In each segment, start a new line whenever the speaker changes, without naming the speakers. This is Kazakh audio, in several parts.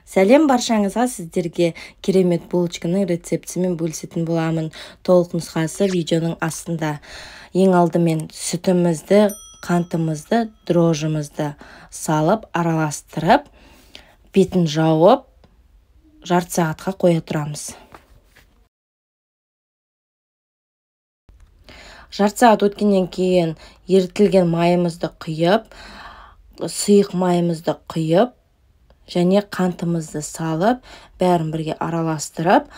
Сәлем баршаңызға, сіздерге керемет булочканың рецептісімен бөлісетін боламын. Толық нұсқасы видеоның астында. Ең алдымен сүтімізді, қантымызды, дрожжымызды салып, араластырып, бетін жауып, жарты сағатқа қоя тұрамыз. Жарты сағат өткеннен кейін ерітілген майымызды құйып, сұйық майымызды құйып, және қантымызды салып, бәрін бірге араластырып,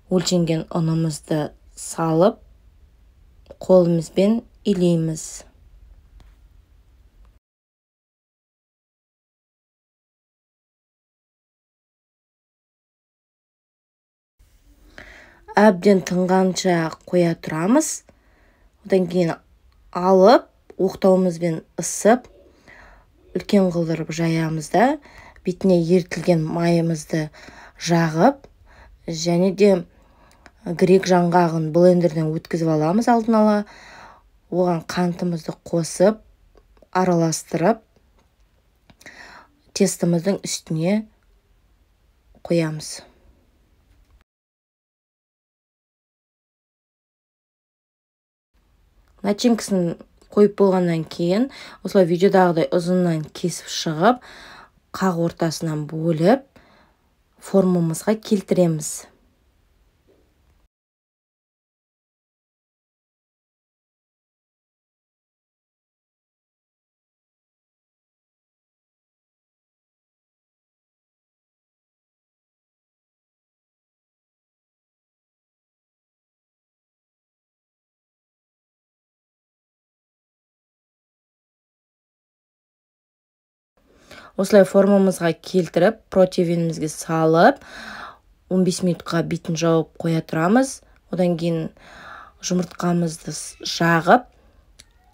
өлшенген ұнымызды салып, қолымызбен илейміз. Әбден тынғанша қоя тұрамыз. Одан кейін алып, оқтауымызбен ысып, үлкен қылдырып жаямыз да, бетіне ерітілген майымызды жағып, және де грек жаңғағын блендерден өткізіп аламыз алдын ала. Оған қантымызды қосып, араластырып, тестіміздің үстіне қоямыз. Начинкасын қойып болғаннан кейін, осылай видеодағыдай ұзыннан кесіп шығып, қақ ортасынан бөліп, формамызға келтіреміз. Осылай формамызға келтіріп, противенімізге салып, 15 минутқа бетін жауып қоя тұрамыз. Одан кейін жұмыртқамызды жағып,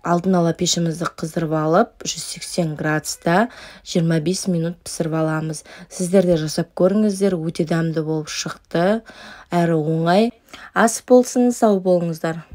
алдын ала пешімізді қыздырып алып, 180 градуста 25 минут пісіріп аламыз. Сіздер де жасап көріңіздер, өте дәмді болып шықты, әрі оңай. Ас болсын, сау болыңыздар.